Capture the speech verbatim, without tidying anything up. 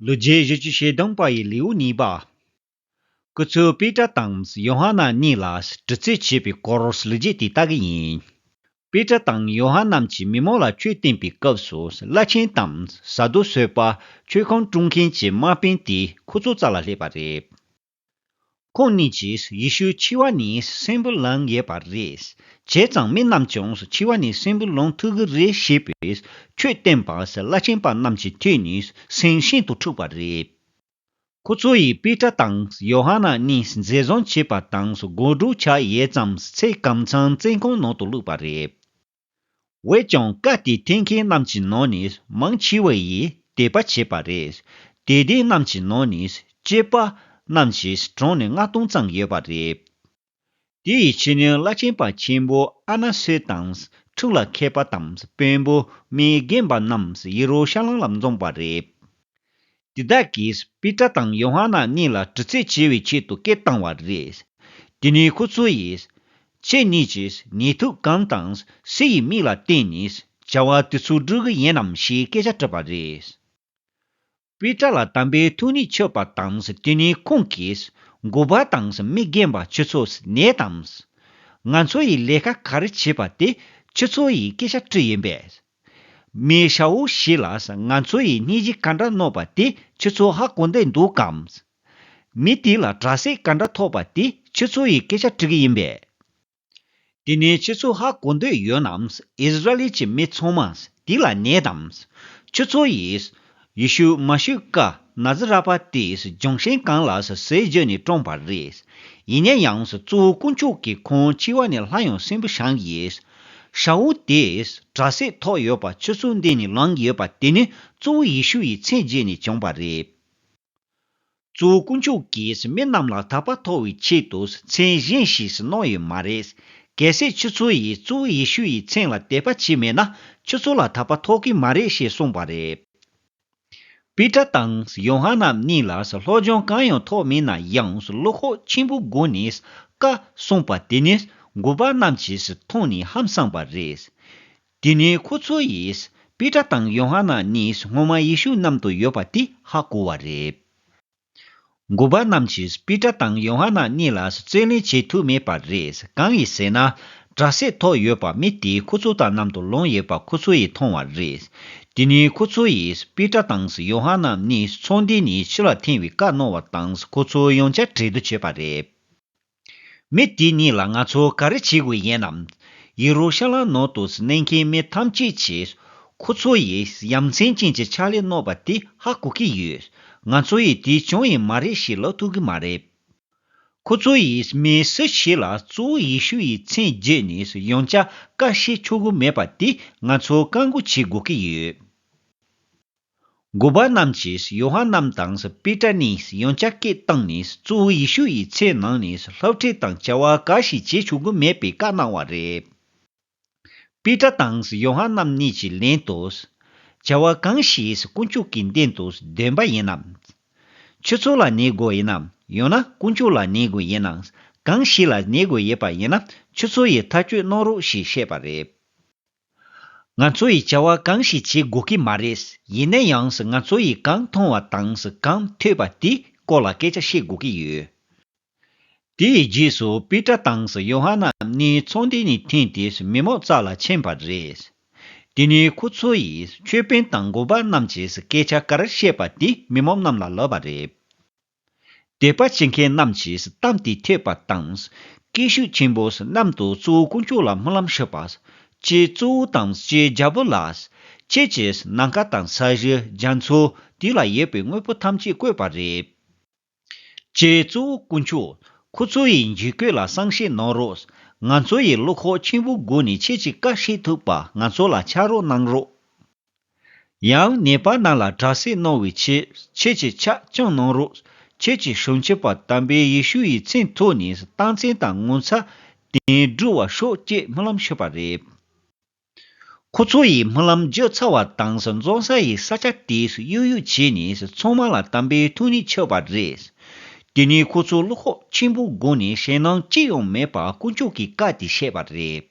ལོ་རྒྱུས་བཞི་བཅུ་ཞེ་བདུན་པ་ཡི་ལེའུ་གཉིས་པ། སྐུ་ཚབ་པེ་ཏྲ་དང་ཡོ་ཧ་ནན་གཉིས་ལ་དྲི་རྩད་བྱས་པའི་སྐོར་ལོ་རྒྱུས་དེ་ལྟ་གི་ཡིན། པེ་ཏྲ་དང་ཡོ་ཧ་ནན་གྱིས་མི་མང་ལ་ཆོས་བསྟན་པའི་སྐབས་སུ། བླ་ཆེན་དང་ས་དུ་སེ་པ་ཆོས་ཁང་དཀྲུག་མཁན་གྱི་དམག་དཔོན་དེ་ཁོ་ཚོའི་རྩ་ལ་སླེབས་པ་རེད། ཁོང་གཉིས་ཀྱིས་ཡེ་ཤུ་འཆི་བ་ནས་གསོན་པོ་ལངས་ཡོད་པ་རེད། བྱས་ཙང་མི་རྣམས་ཀྱང་འཆི་བ་ནས་གསོན་པོ་ལངས་ཐུབ་ཀྱི་རེད་ཞེས་པའི་ཆོས་བསྟན་པ་བླ་ཆེན་པ་རྣམས་ཀྱི་ཐད་ནས་སེམས་ཤིན་ཏུ་འཁྲུགས་པ་རེད། ཁོ་ཚོ་ཡིས་པེ་ཏྲ་དང་ཡོ་ཧ་ནན་གཉིས་འཛིན་བཟུང་བྱས་པ་དང་། དགོང་དྲོ་ཆགས་ཡོད་ཙང་ཚེ་གམ་ཚང་བཙོན་ཁང་ནང་དུ་བླུགས་པ་རེད། འོན་ཀྱང་བཀའ་དེ་འཐེན་མཁན་རྣམས་ཀྱི་ནང་ནས་མང་ཆེ་བ་ཡིས་དད་པ་བྱས་པ་རེད། དད་ལྡན་རྣམས་ཀྱི་ནང་ནས་སྐྱེས་པ་རྣམས་ཀྱིས་གྲངས་ནས་ལྔ་སྟོང་ཙམ་ཡོད་པ་རེད། དེ་ཡི་ཕྱི་ཉིན་བླ་ཆེན་པ་ཆེན་པོ་ཨ་ན་སེ་དང་། ཁྲིམས་ལ་མཁས་པ་དང་། དཔོན་པོ། མི་རྒན་པ་རྣམས་ཡེ་རུ་ཤ་ལམ་ལ་འཛོམས་པ་རེད། དེ་དག་གིས་པེ་ཏྲ་དང་ཡོ་ཧ་ནན་གཉིས་ལ་དྲི་རྩད་བྱེད་པའི་ཆེད་དུ་སྐད་བཏང་བ་རེད། དེ་ནས་ཁོ་ཚོ་ཡིས། ཁྱེད་གཉིས་ཀྱིས་ཉེས་འཛུགས་གང་དང་སུ་ཡི་མིང་ལ་བརྟེན་ནས་བྱ་བ་དེ་ཚོ་བསྒྲུབ་ཀྱི་ཡིན་ནམ་ཞེས་སྐད་ཆ་དྲིས་པ་རེད། པེ་ཏྲ་ལ་དམ་པའི་ཐུགས་ཉིད་མཆོད་པ་དང་། དེ་ནས་ཁོང་གིས། འགོ་པ་དང་མི་རྒན་པ་ཁྱེད་ཚོས་ཉོན་དང་། ང་ཚོ་ཡིས་ལས་ཀ་ག་རེ་བྱས་པ་དེ་ཁྱེད་ཚོ་ཡིས་སྐད་ཆ་དྲིས་ཡིན་པས། མི་ཤ་བོ་ཞིག་ལ་ང་ཚོ་ཡིས་སྙིང་རྗེ་ག་འདྲ་གནང་པ་དེ་ཁྱེད་ཚོ་ཧ་གོ་འདོད་འདུག་གམ། མི་དེ་ལ་དྲག་སྐྱེད་ག་འདྲ་ཐོབ་པ་དེ་ཁྱེད་ཚོ་ཡིས་སྐད་ཆ་དྲི་གི་ཡིན་པས། དེ་ནས་ཁྱེད་ཚོ་ཧ་གོ་འདོད་ཡོད་ན། ཨིསི་ར་ཨེལ་གྱི་མི་ཚང་མ་དེ་ལ་ཉོན་དང་། ཁྱེད་ཚོ་ཡིས། ཡེ་ཤུ་མ་ཤི་ཀ་ནཱ་ཛི་རད་པ་དེས་རྒྱང་ཤིང་གང་ལ་ཟས་བརྗོད་ནས་བཀྲོངས་པ་རེད། ཡིན་ན་ཡང་གཙོ་བོ་དཀོན་མཆོག་གིས་ཁོང་འཆི་བ་ནས་སླར་ཡང་གསོན་པོ་བཞེངས་ཡོད། ཤ་བོ་དེས་དྲག་སྐྱེད་ཐོབ་ཡོད་པ་ཁྱེད་ཚོའི་མདུན་ནས་ལངས་ཡོད་པ་དེ་ནི་གཙོ་བོ་ཡེ་ཤུ་ཡི་མཚན་བརྗོད་ནས་བྱུང་བ་རེད། གཙོ་བོ་དཀོན་མཆོག་གིས་མི་རྣམས་ལ་ཐར་པ་ཐོབ་པའི་ཆེད་དུ་མཚན་གཞན་ཞིག་གནང་ཡོད་མ་རེད། གལ་སྲིད་ཁྱེད་ཚོ་ཡིས་གཙོ་བོ་ཡེ་ཤུ་ཡི་མཚན་ལ་དད་པ་བྱས་མེད་ན་ཁྱེད་ཚོ་ལ་ཐར་པ་ཐོབ་ཀྱི་མ་རེད་ཞེས་གསུངས་པ་རེད། པེ་ཏྲ་དང་ཡོ་ཧ་ནན་གཉིས་ལ་སློབ་སྦྱོང་གང་ཡང་ཐོབ་མེད་ན་ཡང་བློ་ཁོག་ཆེན་པོའི་སྒོ་ནས་བཀའ་གསུངས་པ་དེ་ནི་འགོ་པ་རྣམས་ཀྱིས་མཐོང་ནས་ཧང་སངས་པ་རེད། དེ་ནས་ཁོ་ཚོ་ཡིས་པེ་ཏྲ་དང་ཡོ་ཧ་ནན་གཉིས་སྔོན་མ་ཡེ་ཤུ་མཉམ་དུ་ཡོད་པ་དེ་ཧ་གོ་བ་རེད། འགོ་པ་རྣམས་ཀྱིས་པེ་ཏྲ་དང་ཡོ་ཧ་ནན་གཉིས་ལ་རྩོད་གླེང་བྱེད་ཐུབ་མེད་པ་རེད། གང་ཡིན་ཟེར་ན། དྲག་སྐྱེད་ཐོབ་ཡོད་པ་མི་དེ་ཁོ་ཚོ་དང་མཉམ་དུ་ལངས་ཡོད་པ་ཁོ་ཚོ་ཡིས་མཐོང་བ་རེད། དེ་ནས་ཁོ་ཚོ་ཡིས་པེ་ཏྲ་དང་ཡོ་ཧ་ནན་གཉིས་ཚོགས་སྡེ་ནས་ཕྱི་ལ་འཐེན་པའི་བཀའ་གནང་བ་དང་ཁོ་ཚོ་ཡང་བསྐྱར་གྲོས་བསྡུར་བྱས་པ་རེད། མི་དེ་གཉིས་ལ་ང་ཚོ་ག་རེ་བྱེད་དགོས་ཡིན་ནམ། ཡེ་རུ་ཤ་ལམ་ནང་དུ་གནས་མཁན་མི་ཐམས་ཅད་ཀྱིས་ཁོ་ཚོ་ཡིས་ཡ་མཚན་ཅན་གྱི་ཕྱག་ལས་གནང་བ་དེ་ཧ་གོ་གི་ཡོད། ང་ཚོ་ཡིས་དེ་བྱུང་ཡི་མ་རེད་ཞེས་ལབ་ཐུབ་ཀྱི་མ་རེད། ཁོ་ཚོ་ཡིས་མི་སུ་ཞིག་ལ་གཙོ་བོ་ཡེ་ཤུ་ཡི་མཚན་བརྗོད་ནས་ཡང་བསྐྱར་བཀའ་བཤད་ཆོག་གི་མེད་པ་དེ་ང་ཚོ་བཀག་འགོག་བྱེད་དགོས་ཀྱི་ཡོད། འགོ་པ་རྣམས་ཀྱིས་ཡོ་ཧ་ནན་དང་པེ་ཏྲ་གཉིས་ཡང་བསྐྱར་སྐད་བཏང་ནས་གཙོ་བོ་ཡེ་ཤུ་ཡི་མཚན་ནང་ནས་སློབ་ཁྲིད་དང་བྱ་བ་གང་ཞིག་བྱེད་ཆོག་གི་མེད་པའི་བཀའ་གནང་བ་རེད། པེ་ཏྲ་དང་ཡོ་ཧ་ནན་གཉིས་ཀྱིས་ལན་དུ། བྱ་བ་གང་ཞིག་དཀོན་མཆོག་གི་མདུན་དུ་འདོན་པ་ཡིན་ནམ། ཁྱེད་ཚོ་ལ་ཉན་དགོས་ཡིན་ནམ། ཡང་ན་དཀོན་མཆོག་ལ་ཉན་དགོས་ཡིན་ནམ། གང་ཞིག་ལ་ཉན་དགོས་ཡོད་པ་ཡིན་ན་ཁྱེད་ཚོ་ཡིས་ཐག་གཅོད་གནང་རོགས་ཞེས་བཤད་པ་རེད། ང་ཚོ་ཡིས་བྱ་བ་གང་ཞིག་བྱེད་དགོས་ཀྱི་མ་རེད། ཡིན་ན་ཡང་ང་ཚོ་ཡིས་གང་མཐོང་བ་དང་གང་ཐོས་པ་དེའི་སྐོར་ལ་སྐད་ཆ་བཤད་དགོས་ཀྱི་ཡོད། དེ་ཡི་རྗེས་སུ་པེ་ཏྲ་དང་ཡོ་ཧ་ནན་གཉིས་ཚོགས་སྡེ་ནས་འཐེན་ཏེ་མི་མང་རྩ་ལ་ཕྱིན་པ་རེད། དེ་ནས་ཁོ་ཚོ་ཡིས་ཆོས་དཔོན་དང་འགོ་པ་རྣམས་ཀྱིས་སྐད་ཆ་ག་རེ་བཤད་པ་དེ་མི་མང་རྣམས་ལ་ལབ་པ་རེད། དད་པ་བྱེད་མཁན་རྣམས་ཀྱིས་གཏམ་དེ་ཐོས་པ་དང་། སྐད་ཤུགས་ཆེན་པོས་གནམ་དུ་གཙོ་བོ་དཀོན་མཆོག་ལ་སྨོན་ལམ་ཤོད་པ། ཁྱེད་གཙོ་བོ་དང་ཁྱེད་རྒྱལ་པོ་ལགས། ཁྱེད་ཀྱིས་ནམ་མཁའ་དང་ས་གཞི་རྒྱ་མཚོ་དེ་ལ་ཡོད་པའི་དངོས་པོ་ཐམས་ཅད་བཀོད་པ་རེད། ཁྱེད་གཙོ་བོ་དཀོན་མཆོག་ཁོ་ཚོ་ཡི་འཇིགས་སྐུལ་ལ་བསམ་ཤེས་གནང་རོགས། ང་ཚོ་ཡི་བློ་ཁོག་ཆེན་པོའི་སྒོ་ནས་ཁྱེད་ཀྱི་བཀའ་བཤད་ཐུབ་པ་ང་ཚོ་ལ་ཕྱག་རོགས་གནང་རོགས། ཡང་ནད་པ་རྣམས་ལ་དྲག་སྐྱེད་གནང་བའི་ཆེད་ཁྱེད་ཀྱི་ཕྱག་བརྐྱངས་གནང་རོགས། ཁྱེད་ཀྱི་སྲུང་སྐྱོབ་པ་དམ་པའི་ཡེ་ཤུ་ཡི་མཚན་ཐོག་ནས་རྟགས་མཚན་དང་ངོ་མཚར་དེ་འགྲུབ་པར་ཤོག་ཅེས་སྨོན་ལམ་ཞུས་པ་རེད། ཁོ་ཚོ་ཡིས་སྨོན་ལམ་བརྗོད་ཚར་བ་དང་འཛོམས་ས་ཡི་ས་ཆ་དེ་གཡུག་གཡུག་བྱས་ནས་ཚང་མ་ལ་དམ་པའི་ཐུགས་ཉིད་མཆོད་པ་རེད། དེ་ནས་ཁོ་ཚོ་བློ་ཁོག་ཆེན་པོའི་སྒོ་ནས་ཞེད་སྣང་ཅི་ཡང་མེད་པར་དཀོན་མཆོག་གི་བཀའ་དེ་བཤད་པ་རེད།